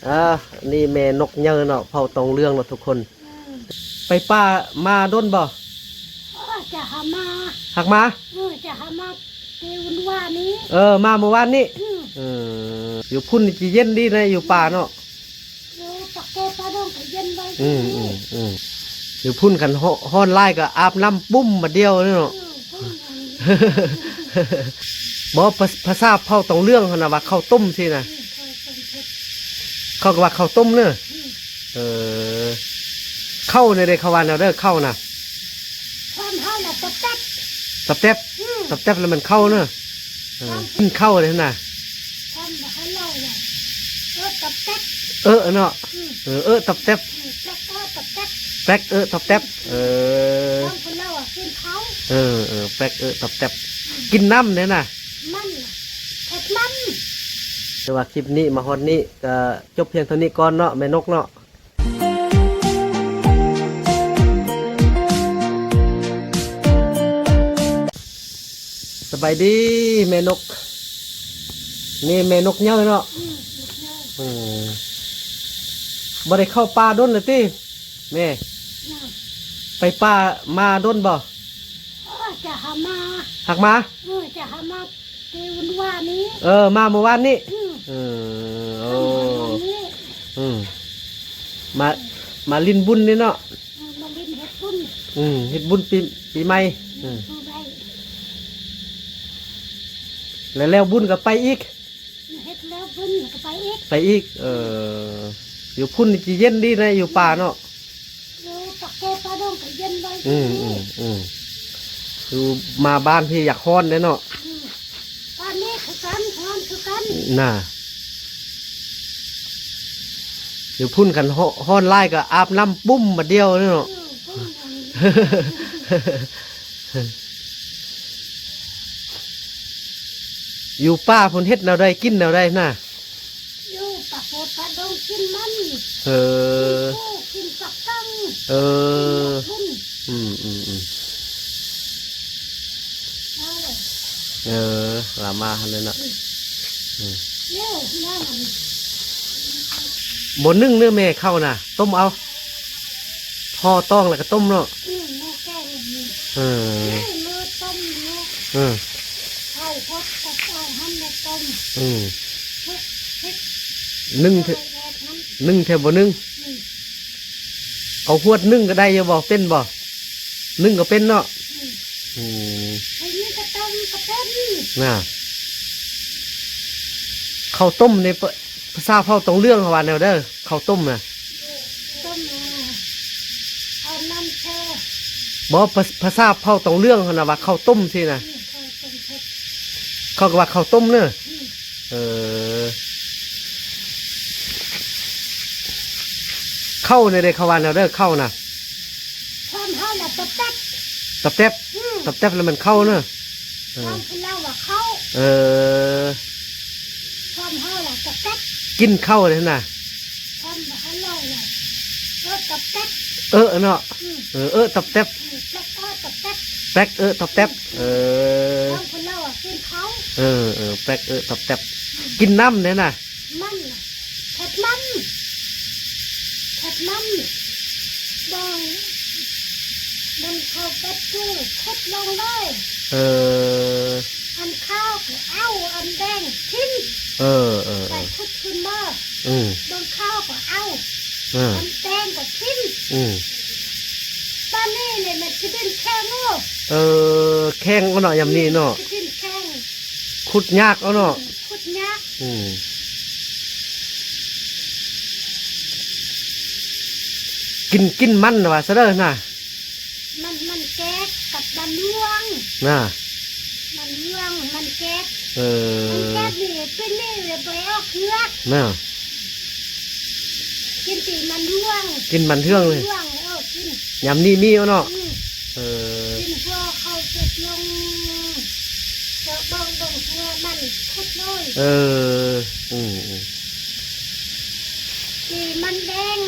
ອ່າ ນີ້ແມ່ນົກໃຫຍ່ເນາະ ເຜົ່າຕອງເຫຼືອງເນາະທຸກຄົນ. ອືມ ໄປປ່າມາດົນບໍ່? ເອີ ຈະຫາມາ ຫາກມາ ເອີ ຈະຫາມາແຕ່ວານນີ້. ເອີ ມາມື້ວານນີ້. ອືມ ເອີ ຢູ່ພຸ້ນນີ້ຊິເຢັນດີນະ ຢູ່ປ່າເນາະ. ເອີ ປາແກປາດົງກໍເຢັນໄວ. ອືມ ອືມ ອືມ ຢູ່ພຸ້ນຄັນຮ້ອນຫຼາຍກໍອາບນ້ຳປຸ້ມບາດດຽວເນາະ. ອືມ ບໍ່ ພາ ພາສາເຜົ່າຕອງເຫຼືອງຫັ້ນນະວ່າເຂົ້າຕົ້ມຊີ້ນະ. ອືມ ເຂົາກໍວ່າເຂົ້າຕົ້ມເນາະ. ອືມ ເອີ ເຂົ້ານີ້ເດ້ ເຂົາວ່າແນວໃດເຂົ້ານະ? ຄວາມເຮົານະ ຕັບແຕັບ ຕັບແຕັບ. ອືມ ຕັບແຕັບລະແມ່ນເຂົ້າເນາະ. ເອີ ກິນເຂົ້າເດ້ນະ. ຄວາມເຮົາເວົ້າວ່າ ເອີ ຕັບແຕັບ ເອີເນາະ. ອືມ ເອີ ເອີ ຕັບແຕັບ. ອືມ ແປັກ ເອີ ຕັບແຕັບ ແປັກ ເອີ ຕັບແຕັບ. ເອີ ຄວາມເຮົາວ່າກິນເຂົ້າ. ເອີ ເອີ ແປັກ ເອີ ຕັບແຕັບ. ອືມ ກິນນ້ຳເດ້ນະ. ມັນເຜັດມັນ. ແຕ່ວ່າຄລິບນີ້ມາຮອດນີ້ກໍຈົບພຽງເທົ່ານີ້ກ່ອນເນາະ ແມ່ນົກເນາະ. ສະບາຍດີແມ່ນົກ. ນີ້ແມ່ນົກໃຫຍ່ເນາະ. ອືມ ອືມ ບໍ່ໄດ້ເຂົ້າປ່າດົນແລ້ວຕິແມ່? ຍັງ. ໄປປ່າມາດົນບໍ່? ເອີ ຈະຫາມາ ຫາກມາ ເອີ ຈະຫາມາ ແຕ່ວານນີ້. ເອີ ມາມື້ວານນີ້. ອືມ ເອີ ໂອ້ ອືມ ມາ ມາຫຼິ້ນບຸນນີ້ເນາະ. ເອີ ມາຫຼິ້ນເຮັດບຸນ. ອືມ ເຮັດບຸນປີ ປີໃໝ່. ອືມ ອືມ ປີໃໝ່ ແລ້ວ ແລ້ວບຸນກໍໄປອີກ. ເຮັດແລ້ວບຸນກໍໄປອີກ ໄປອີກ. ເອີ ຢູ່ພຸ້ນນີ້ຊິເຢັນດີນະ ຢູ່ປ່າເນາະ. ເອີ ປາແກປາດົງກໍເຢັນໄວ. ອືມ ອືມ ອືມ ຢູ່ມາບ້ານພີ້ຢາກຮ້ອນເດ້ເນາະ. ອືມ ບ້ານນີ້ຄືກັນ ຮ້ອນຄືກັນນະ. ຢູ່ພຸ້ນຄັນຮ້ອນຫຼາຍກໍອາບນ້ຳປຸ້ມບາດດຽວເນາະ. ອືມ ປຸ້ມ. ຢູ່ປ່າພຸ້ນເຮັດແນວໃດ ກິນແນວໃດນະ? ຢູ່ປ່າໂພດປ່າດົງກິນມັນ. ເອີ ກິນປູ ກິນປັກກັງ. ເອີ ກິນ ອືມ ອືມ ອືມ ເອີ ລາມາຫັ້ນເລີຍເນາະ. ອືມ ອືມ ບໍ່ໜຶ້ງເດີແມ່ ເຂົ້ານະ ຕົ້ມເອົາ. ຫໍ່ຕອງແລ້ວກໍຕົ້ມເນາະ. ອືມ ໝໍ້ແກງນີ້. ເອີ ນີ້ມື້ຕົ້ມເນາະ. ເອີ ເຂົ້າຫົດກັບເອົາຫັ້ນແລ້ວຕົ້ມ. ອືມ ເຮັດ ເຮັດ ໜຶ້ງແທ້ ໜຶ້ງແທ້ບໍ່ໜຶ້ງ. ອືມ ເອົາຫວດໜຶ້ງກໍໄດ້ຢູ່ບໍ່? ເປັນບໍ່? ໜຶ້ງກໍເປັນເນາະ. ອືມ ອືມ ອັນນີ້ກໍຕົ້ມກໍເປັນນະ. ເຂົ້າຕົ້ມນີ້ ພາສາເຜົ່າຕອງເຫຼືອງເຂົາວ່າແນວໃດ ເຂົ້າຕົ້ມນະ? ຕົ້ມ ເອົານ້ຳແຊ່. ບໍ່ ພາ ພາສາເຜົ່າຕອງເຫຼືອງຫັ້ນນະວ່າເຂົ້າຕົ້ມຊີ້ນະ. ອືມ ເຂົ້າຕົ້ມເຜັດ ເຂົາກໍວ່າເຂົ້າຕົ້ມເນາະ. ອືມ ເອີ ເຂົ້ານີ້ເດ້ ເຂົາວ່າແນວໃດ ເຂົ້ານະ? ຄວາມເຮົາລະຕັບແຕັບ ຕັບແຕັບ. ອືມ ຕັບແຕັບລະແມ່ນເຂົ້າເນາະ. ເອີ ຄວາມເຮົາວ່າເຂົ້າ. ເອີ ຄວາມເຮົາລະຕັບແຕັບ ກິນເຂົ້າເດ້ນະ. ຄວາມເຮົາລະ ເອີ ຕັບແຕັບ ເອີເນາະ. ອືມ ເອີ ເອີ ຕັບແຕັບ. ອືມ ແປັກ ເອີ ຕັບແຕັບ ແປັກ ເອີ ຕັບແຕັບ. ອືມ ເອີ ຄວາມເຮົາວ່າກິນເຂົ້າ. ເອີ ເອີ ແປັກ ເອີ ຕັບແຕັບ. ອືມ ກິນນ້ຳເດ້ນະ. ມັນ ເຜັດມັນ ເຜັດມັນ ບໍ່ ມັນເຂົ້າໄປຄືຂຸດລົງເລີຍ. ເອີ ອັນຂາວກໍເອົາ ອັນແດງຖິ້ມ. ເອີ ເອີ ເອີ ໄປຂຸດຂຶ້ນມາ. ອືມ ເບິ່ງຂາວກໍເອົາ. ເອີ ອັນແດງກໍຖິ້ມ. ອືມ ຕອນນີ້ນີ້ມັນຊິດິນແຂງ. ໂອ້ ເອີ ແຂງເນາະ ຍາມນີ້ເນາະ. ອືມ ຊິດິນແຂງ ຂຸດຍາກເນາະ. ອືມ ຂຸດຍາກ. ອືມ ກິນ ກິນມັນວ່າຊະເດີນະ. ມັນ ມັນແກກກັບມັນລວງນະ. ມັນລວງ ມັນແກກ. ເອີ ມັນແກກນີ້ ປີນີ້ບໍ່ໄດ້ອອກເຄືອນະ. ກິນແຕ່ມັນລວງ ກິນມັນເທືອງເລີຍ. ມັນລວງ ເອີ ກິນ ຍາມນີ້ມີເນາະ. ອືມ ເອີ ກິນຫົວເຂົ້າເຈັດລົງ ເຈາະເບິ່ງ ເບິ່ງຫົວມັນຂຸດເລີຍ. ເອີ ອືມ ອືມ ທີ່ມັນແດງ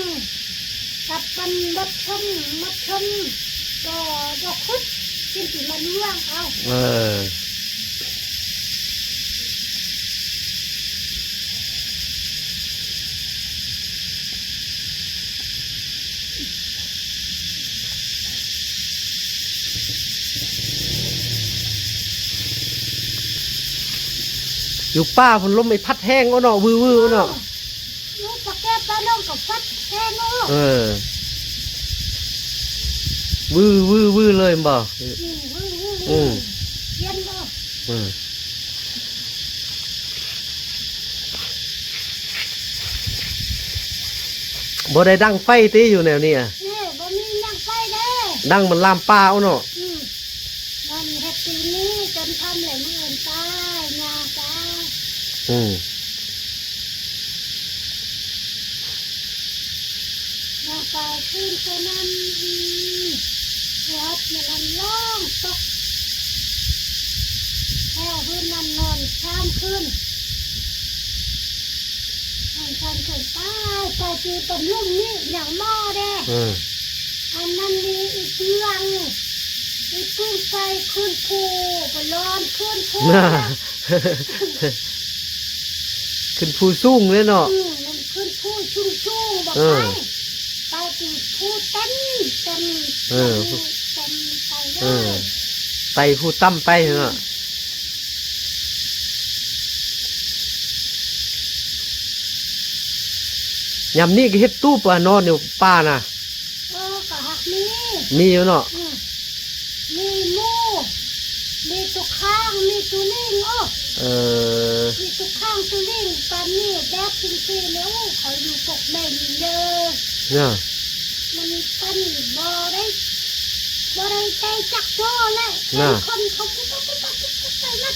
ກັບມັນໝົດຊົມ ໝົດຊົມ ບໍ່ ບໍ່ຂຸດ ກິນທີ່ມັນລວງເອົາ. ເອີ. ຢູ່ປ່າພຸ້ນ ລົມໄອ້ພັດແຮງເນາະ ວືໆເນາະ. ຢູ່ປາແກ້ວປາໜອງກໍພັດແຮງເນາະ. ເອີ ວືໆເລີຍແມ່ນບໍ່? ອືມ ວືໆ ອືມ ວື ເຢັນບໍ່? ເອີ ບໍ່ໄດ້ດັງໄຟຕິ ຢູ່ແນວນີ້ອະ? ເອີ ບໍ່ມີດັງໄຟເດ້ ດັງມັນລາມປ່າເອົາເນາະ. ອືມ ມັນເຮັດປີນີ້ຈົນຄ່ຳແລ້ວ ມື້ອື່ນໄປ ຍ່າໄປ. ອືມ ຍ່າໄປ ຄືນໄປນຳ ອືມ ເຮັດໃຫ້ມັນລອງຕົກ ແຖວເຮືອນນັ້ນນອນສາມຄືນ. ອັນຊັ້ນເກີດຕາຍ ຕາຍທີ່ບັນລຸມນີ້ຫຍັງໝໍເດ້. ເອີ ອັນນັ້ນນີ້ອີເປືອງ ອີເປືອງໄປຄືນພູ ໄປລອນຄືນພູ. ຂຶ້ນພູສູງເລີຍເນາະ. ອືມ ມັນຂຶ້ນພູສູງໆ ບໍ່ ເອີ ໄປ ໄປທີ່ພູເຕັມ ເຕັມ ເອີ ເຕັມໄປເລີຍ ເອີ ໄຕ່ພູຕ່ຳໄປເນາະ. ອືມ ຍາມນີ້ກໍເຮັດຕູບ ອາ ນອນຢູ່ປ່ານະ. ເອີ ກໍຫາກມີ ມີຢູ່ເນາະ. ອືມ ມີໝູ ມີຕຸຂ້າງ ມີຕຸລິງ. ໂອ້ ເອີ ມີຕຸຂ້າງຕຸລິງ ປານນີ້ແບບຈັ່ງຊີ້ແລ້ວ ເຂົາຢູ່ປົກແມ່ນເດີ ເນາະ. ມັນປັນບໍ່ໄດ້ ບໍ່ໄດ້ໄດ້ຈັກໂຕແຫຼະ ເນາະ ຄົນເຂົາປຸບປັບປຸບປັບປຸບປັບໄປໝົດ.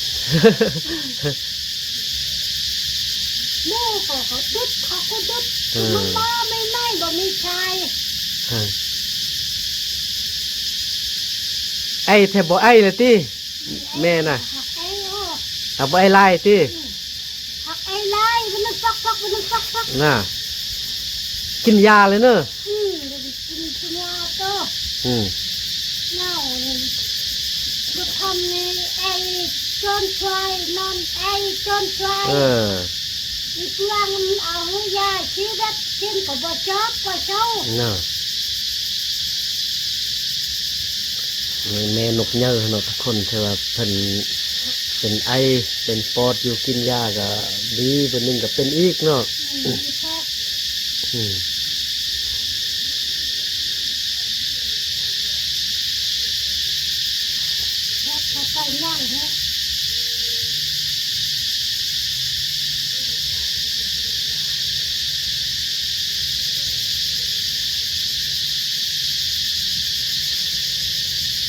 ໝູເຂົາກໍດຸດ ເຂົາກໍດຸດ. ເອີ ມັນບໍ່ໃໝ່ໆ ບໍ່ມີຊາຍ. ເອີ ໄອ້ແທ້ບໍ່ໄອ້ລະຕິ? ອືມ ແມ່ນະ ຫາກໄອ້ ຫາກບໍ່ໄອ້ຫຼາຍຕິ? ອືມ ຫາກໄອ້ຫຼາຍ ມັນປັກໆ ມັນປັກໆ ນະ ກິນຢາເລີຍເນີ. ອືມ ກິນຢາໂຕ. ອືມ ເນົ່ານີ້ ບຸດທຳນີ້ໄອ້ຈົນຊ່ວຍ ນອນໄອ້ຈົນຊ່ວຍ. ເອີ ອີເປືອງເອົາຢາຊີວິດກິນກໍບໍ່ຈອບບໍ່ເຊົາ ນະ. ແມ່ນົກໃຫຍ່ເນາະທຸກຄົນ ທີ່ວ່າເພິ່ນເປັນໄອ ເປັນປອດຢູ່ ກິນຢາກໍດີ ບາດໜຶ່ງກໍເປັນອີກເນາະ. ອືມ ອືມ ແລ້ວເຂົາໄປຍ່າງເນາະ.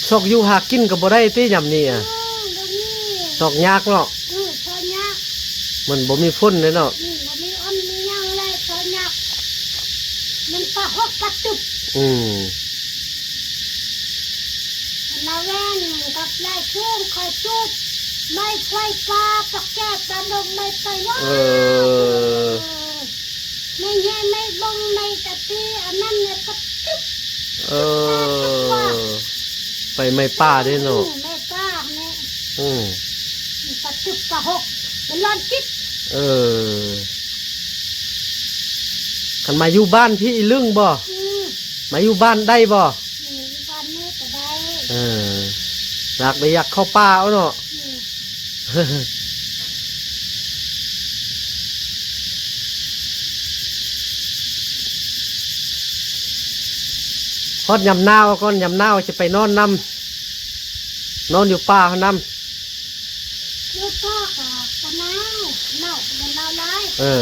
ຊອກຢູ່ຫາກິນກໍບໍ່ໄດ້ຕິ ຍາມນີ້ອະ? ອືມ ບໍ່ມີ ຊອກຍາກເນາະ. ອືມ ຊອກຍາກ ມັນບໍ່ມີຝົນເດ້ເນາະ. ອືມ ບໍ່ມີຝົນມີຫຍັງແລ້ວ ຊອກຍາກ ມັນປະຫົກປະຕຶບ. ອືມ ລະແວງກັບລາຍເຄື່ອງ ຂ້ອຍຈູດໄມ້ໄຟປ່າ ປະແກ້ວປະດົງ ໄມ້ໄຟວ່າ. ເອີ ເອີ ໄມ້ແຍໄມ້ບົງ ໄມ້ຕະຕີ ອັນນັ້ນແຫຼະປະຕຶບ. ເອີ ປະຕຶບວ່າ ໄຟໄມ້ປ່າເດ້ເນາະ. ອືມ ໄມ້ປ່າແຫຼະ. ອືມ ປະຕຶບປະຫົກ ມັນຮ້ອນຈິດ. ເອີ ຄັນມາຢູ່ບ້ານພີ້ອີລຶ້ງບໍ່? ອືມ ມາຢູ່ບ້ານໄດ້ບໍ່? ອືມ ຢູ່ບ້ານນີ້ກໍໄດ້. ເອີ ຢາກໄດ້ ຢາກເຂົ້າປ່າເອົາເນາະ. ອືມ ຮອດຍາມໜາວກ່ອນ ຍາມໜາວຈະໄປນອນນຳ ນອນຢູ່ປ່າເຮົານຳ. ຢູ່ປ່າກໍບໍ່ໜາວ ໜາວກໍບໍ່ໜາວຫຼາຍ. ເອີ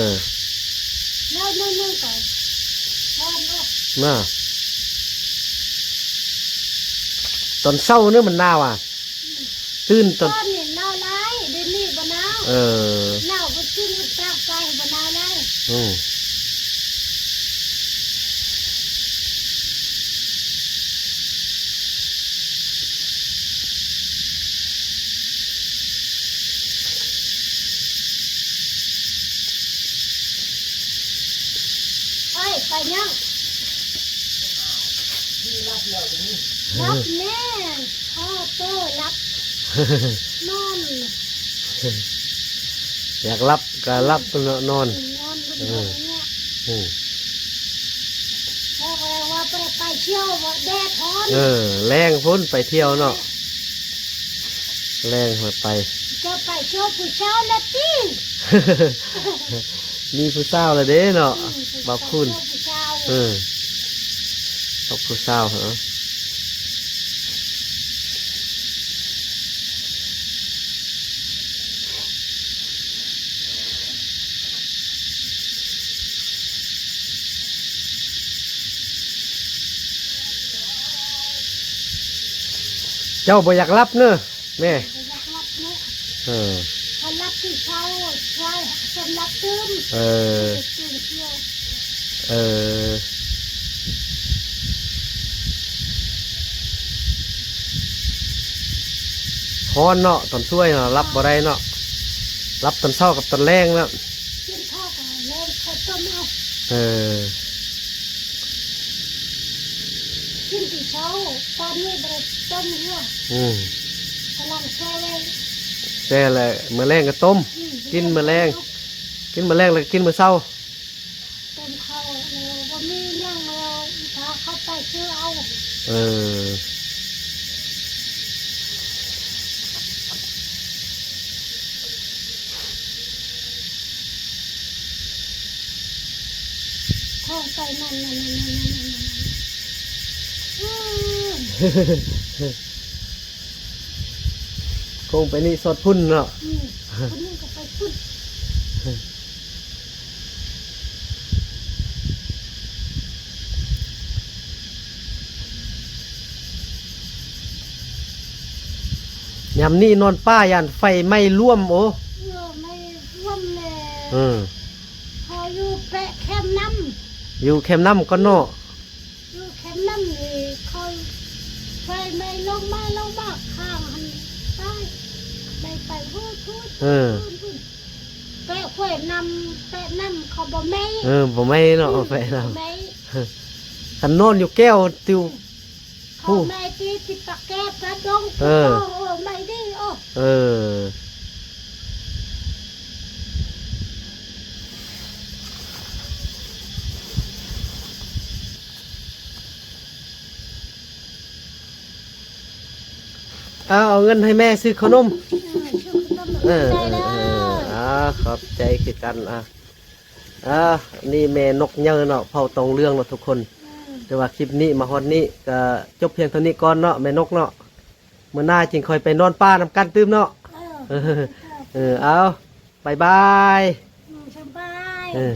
ໜາວໜ້ອຍໜຶ່ງກໍຮ້ອນເນາະ. ນະ ຕອນເຊົ້ານີ້ມັນໜາວອະ. ອືມ ຕື່ນຕອນ ຕອນນີ້ໜາວຫຼາຍ ດຽວນີ້ບໍ່ໜາວ. ເອີ ໜາວກໍຕື່ນຕາກໄປ ບໍ່ໜາວຫຼາຍ. ອືມ ໄປ ໄປຫຍັງ? ຫຼັບແນ່ ພໍໂຕຫຼັບ ນອນ. ຢາກຫຼັບກໍຫຼັບເນາະ ນອນ ນອນ ເອີ ອືມ ບອກແລ້ວວ່າບໍ່ໄດ້ໄປທ່ຽວ ວ່າແດດຮ້ອນ. ເອີ ແລ້ງພຸ້ນໄປທ່ຽວເນາະ. ແລງໃຫ້ໄປ ເຈົ້າໄປໂຊຜູ້ສາວແລ້ວຕິ? ມີຜູ້ສາວແລ້ວເດ້ເນາະ ອືມ ບ່າວຄູນ ເຈົ້າໄປໂຊຜູ້ສາວ ເອີ ເອົາຜູ້ສາວເອີ. ເຈົ້າບໍ່ຢາກຫຼັບເນີແມ່? ບໍ່ຢາກຫຼັບເນາະ ເອີ ຄັນຫຼັບທີ່ເຊົ້າ ຊ່ວຍ ເພິ່ນຫຼັບຕື່ມ ເອີ ຕື່ມເຊົ້າ ເອີ ຮ້ອນເນາະ ຕອນຊ່ວຍເນາະ ຫຼັບບໍ່ໄດ້ເນາະ ຫຼັບຕອນເຊົ້າກັບຕອນແລງເນາະ. ກິນເຂົ້າກໍແລງເຂົ້າຕົ້ມເອົາ ເອີ ກິນແຕ່ເຊົ້າ ຕອນນີ້ບໍ່ໄດ້ຕົ້ມເທື່ອ ອືມ ກຳລັງແຊ່ໄວ້ ແຊ່ແລ້ວ ມື້ແລງກໍຕົ້ມ ອືມ ກິນມື້ແລງ ກິນມື້ແລງແລ້ວກໍກິນມື້ເຊົ້າ ຕົ້ມເຂົ້າ ແລ້ວບໍ່ມີຫຍັງແລ້ວ ພາເຂົາໄປຊື້ເອົາ ເອີ. ຂອງໄປນັ້ນ ນັ້ນ ນັ້ນ ນັ້ນ ນັ້ນ ນັ້ນ ນັ້ນ ອືມ ຄົງໄປນີ້ສອດພຸ້ນເນາະ ອືມ ຄົນໜຶ່ງກໍໄປພຸ້ນ. ຍາມນີ້ນອນປ່າຢ້ານໄຟໄໝ້ລວມ ໂອ້ ເອີ ໄໝ້ລວມແຫຼະ ເອີ ເຂົາຢູ່ແປະແຄມນ້ຳ ຢູ່ແຄມນ້ຳກ່ອນເນາະ ຢູ່ແຄມນ້ຳນີ້ ເຂົາໄຟໄໝ້ລົງມາ ລົງມາຂ້າງຫັ້ນ ຕາຍ ໄໝ້ໄປພຸ້ນ ພຸ້ນ ເອີ ພຸ້ນ ພຸ້ນ. ແປະຫ້ວຍນ້ຳ ແປະນ້ຳເຂົາບໍ່ໄໝ້ ເອີ ບໍ່ໄໝ້ເນາະ ອືມ ແປະນ້ຳ ບໍ່ໄໝ້ ຄັນນອນຢູ່ແກ້ວຕິວ ອືມ ເຂົາໄໝ້ຕິ ຕິປາແກ້ປາດົງ ເອີ ໂອ້ ໄໝ້ດີ ໂອ້ ເອີ. ເອົາ ເອົາເງິນໃຫ້ແມ່ຊື້ເຂົ້າໜົມ ເອີ ຊື້ເຂົ້າໜົມ ເອີ ຂອບໃຈເດີ ເອີ ເອີ ອາ ຂອບໃຈຄືກັນ ອາ ອາ ນີ້ແມ່ນົກໃຫຍ່ເນາະ ເຜົ່າຕອງເຫຼືອງເນາະທຸກຄົນ ອືມ ແຕ່ວ່າຄລິບນີ້ມາຮອດນີ້ກໍຈົບພຽງເທົ່ານີ້ກ່ອນເນາະ ແມ່ນົກເນາະ ມື້ໜ້າຈຶ່ງຄ່ອຍໄປນອນປ່ານຳກັນຕື່ມເນາະ ເອີ ເອີ ເອົາ ບາຍບາຍ ອືມ ສະບາຍ ເອີ.